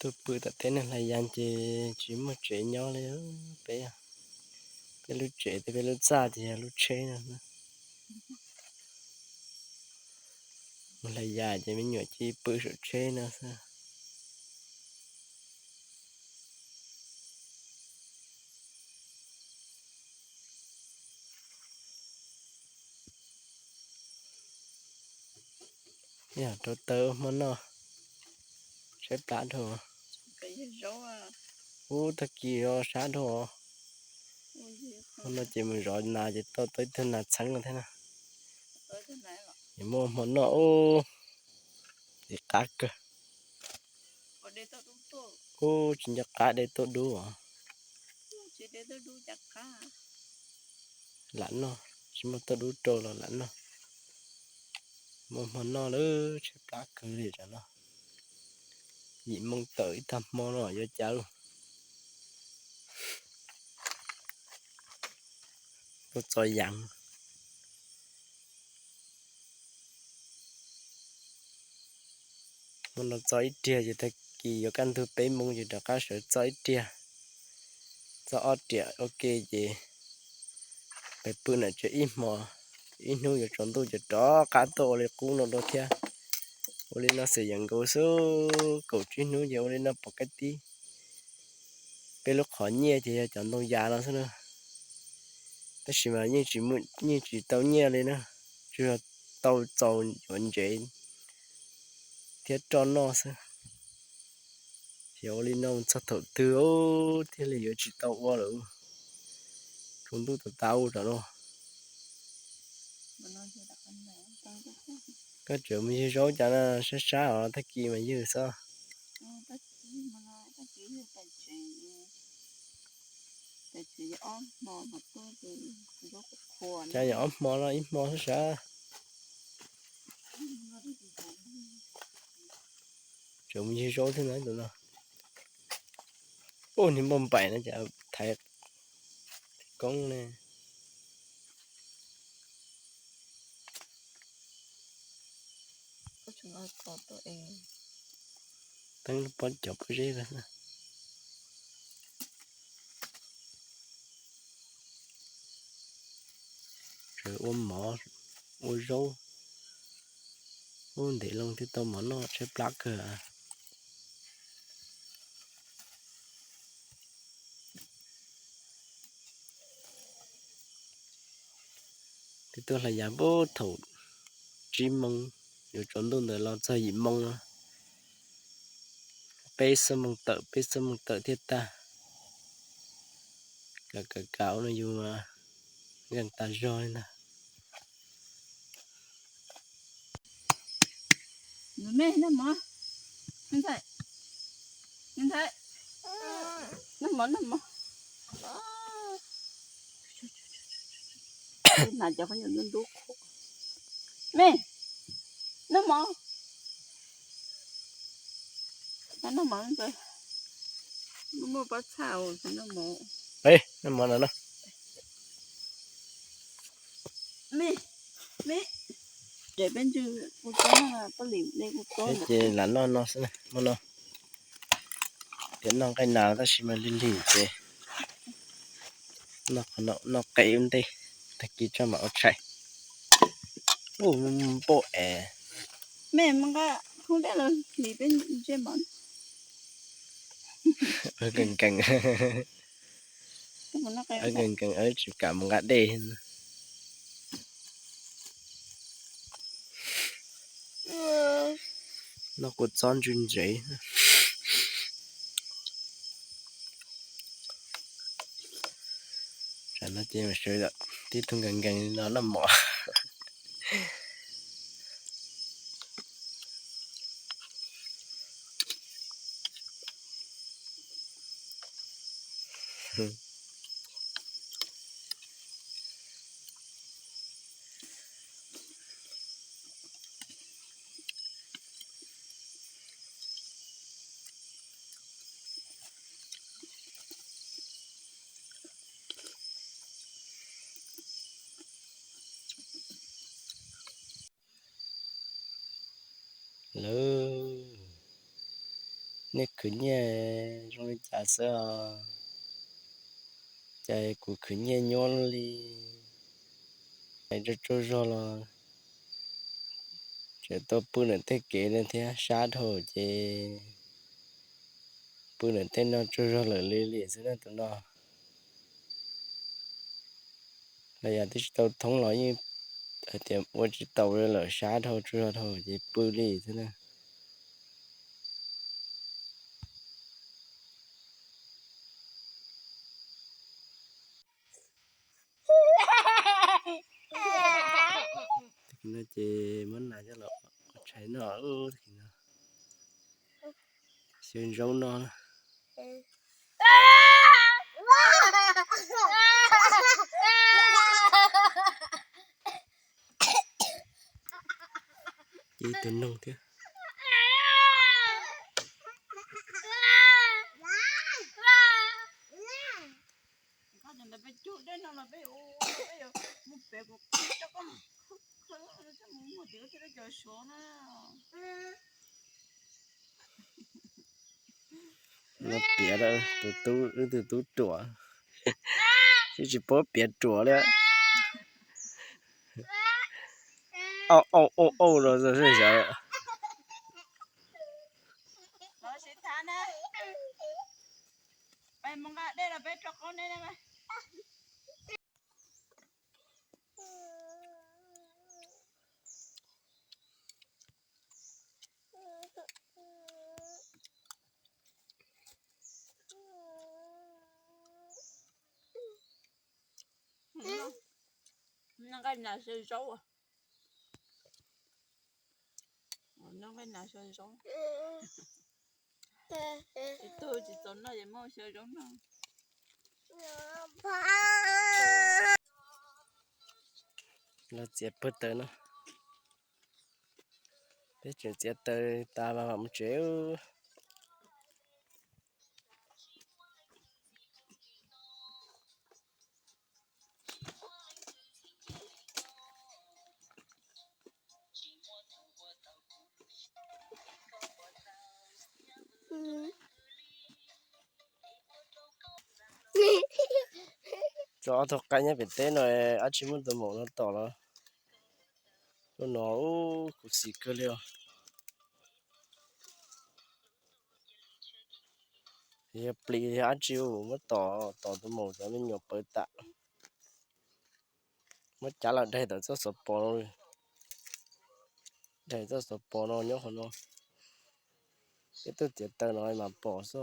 Tuaj pw tom teb neeg Hlais Yas ces tsis muaj tsev nyob li peb. Peb lub tsev thiab peb lub txaj ces yog lub tsheb no. Mus Hlais Yas ces me nyuam cia li pw saum tsheb no xwb. Yog rau taw ua hmo noj, tshaib plab dhau. Ub, tag kis zov sab dhau. Hmo no ces mus zov nas ces tau tau ib tug nas txheeb no thiab na. Ces muaj hmo noj ub, ces qab kawg. Ub, tsis nco qab de tuaj dub os. Lam noj, tsis muaj tuaj dub rau los lam noj. Muaj hmo noj lawm, tshaib plab kawg li tsam no. Yim moo tawm ib tag hmo no yuav cas lawm. Tuaj txo yas. Hmo no txo ib riag ces tag kis yuav kaj ntug peb moo ces rov qab sawv txo ib riag. Txo ob riam ua ke ces pem pw na tsev ib hmo, ib hnub yuav tsaus ntuj ces rov qab tuaj ua li qub no dua thiab. Ua li no xwb yeej nkaus xwb, kaum tsib hnub ces ua li no pom kaj tib. Peb lub qhov nyiaj ces yog cov ntoo yas no xwb na, tab sis mas yeej tsis tau nyiaj li na, tsuas yog tau txaus yuav ntsev thiab roj noj xwb. Ces ua li no txog thaum twg thiaj li yuav tsis tau ua lawm, tsaus ntuj tas tas ua tam no. Koj tseem mus ywg zaub cas na, sab sab os, tag kis mas ywg xwb. Cas yog ob hmo no ib hmo sab sab. Tseem mus ywg zaub thiab na tus no. Ub, niag npauj npaim no cas thaiv koob ne. Teeb lub pob cov pob zeb xwb. Tseem ua mov, ua zaub, ub, ntev loo thiaj tau mov noj, tshaib plab kawg. Twb tuaj Hlais Yas puag thaum tsib moo, yuav tsaus ntuj ntawd los txog yim moo no. Peb xuab moos tawm, peb xuab moos tawm thiaj tag. Kav kav kav ua no yus nkees tas zog li ntag. Me, noj mov. Noj mov, muaj pob txha noj mov. Noj mov no. Me, me, ces peb ntswg kuv tob, poj lim de kuv tob ces lam noj no xwb, noj no. Tiam noj nqaij nas tab sis mas lig lig ces noj qe ua ntej, tag kis tso mam ua tshais. Ub, npauj es. Me mus nqa khoob dej los hliv peb ntsej mov. Nkees nkees, nkees nkees tsis kam mus nqa dej. Noj kua txob ntswg ntsev. Tsam no ces sawv daws tib tug nkees nkees li no noj mov. Lawm, Nej khwv nyiaj zoo li cas xwb os? Cas kuv khwv nyiaj nyuaj li. Hais tsaug tsaug zog los tseem tuaj pw ntawm tej kev no thiab, sab dhau ces pw ntawm tej no tsaug zog lawm li li xwb na tus no. Los yog twb tsis tau thoob los yeej hais tias ua tsis taus li lawm, sab dhau tsaug zog dhau ces pw li xwb na. Tag kis no ces muab nas coj los ua tshais noj. Tag kis no xyaw zaub noj. Ces ib tug noog thiab. Los piav tus tub, wb tus tub ruam, twb tsis paub piav ruam li. Au au au au los xav. Noj nqaij nas xyaw zaub. Noj nqaij nas xyaw zaub. Ib tug tsis txaus noj ces muab xyaw zaub noj. Los txiav pawg taws no. Peb tseem txiav taws tas mas mam mus tsev. Tso ob tug qaib nyob pem teb no, dab tsi muab tus maum no tom los. Tus no kuv xis kawg li os. Yog plis yog dab tsi muab tom, tom tus maum cov me nyuam pawv tas. Muab cav los daig tom txoj xov pos no. Daig txoj xov pos no nyob qhov no. Peb tuaj txiav taws no mas pom xwb.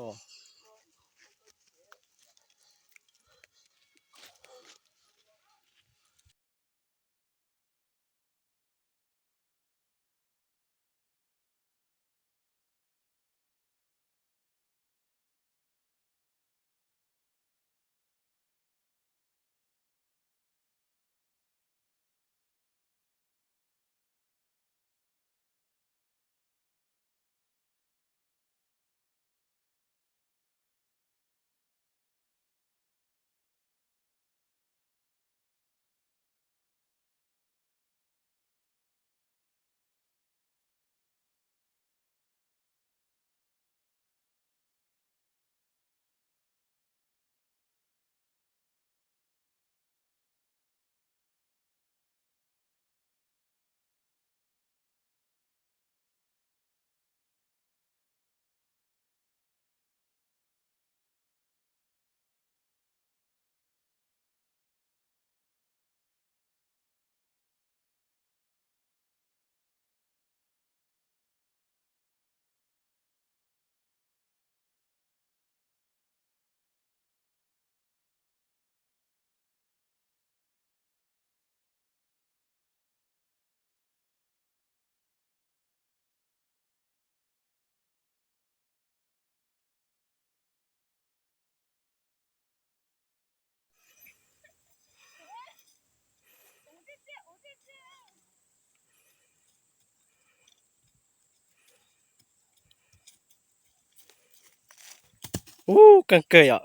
Ub, keej kawg yom.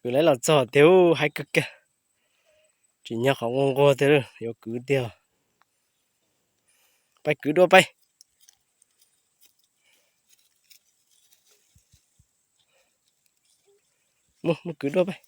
Kuv laiv los txog tiag, ub, haib kawg kiag. Tsim nyog qhov nquag nquag tiag, yuav kwv tiag. Pais kwv dua pais. Mus kwv dua peb.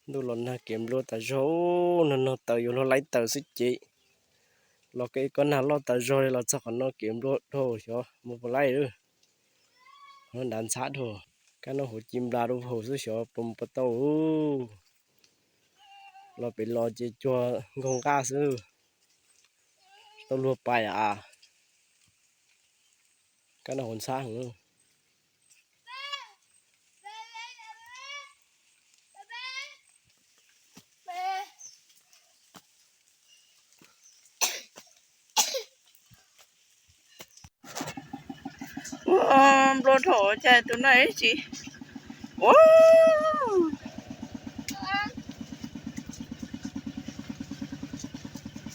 Ntuj los nag kev nplua tas zog, no no taws yuav luag laib taws xwb ces los kev koj nag loj tas zog li los txog qhov no kev nplua dhau xyov mus puas laib lawm. Qhov no nrad ntxhab dhau, kab no huv ci nplas rau hauv xwb xyov puas mus puas tau. Los pem los ces cuag nkaug nqaj xwb, tau luag pais a. Kab no huv ntxhab heev. Ua nplua dhau cas tus no ib tsis ua.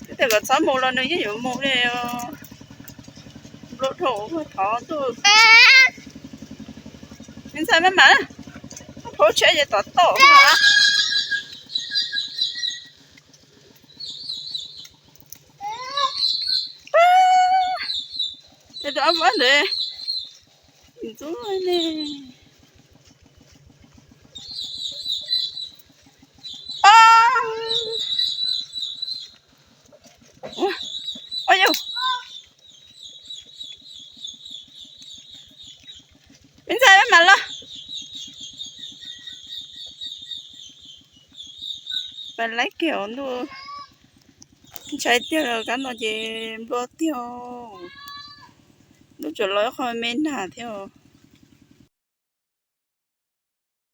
Twb tias kom txhob mus los nws yeej yuav mus li. Nplua dhau thov ntuj. Me ntxhais maj mam, phaub tsheb ces tom toj. Ces tus ab ntawd ntxub ne. Ua yau, me ntxhais maj mam los. Pais laib kiag ntuj, ntshai tiag, kab no ces nplua tiag. Ntuj tsuas los ib qho me nag thiab.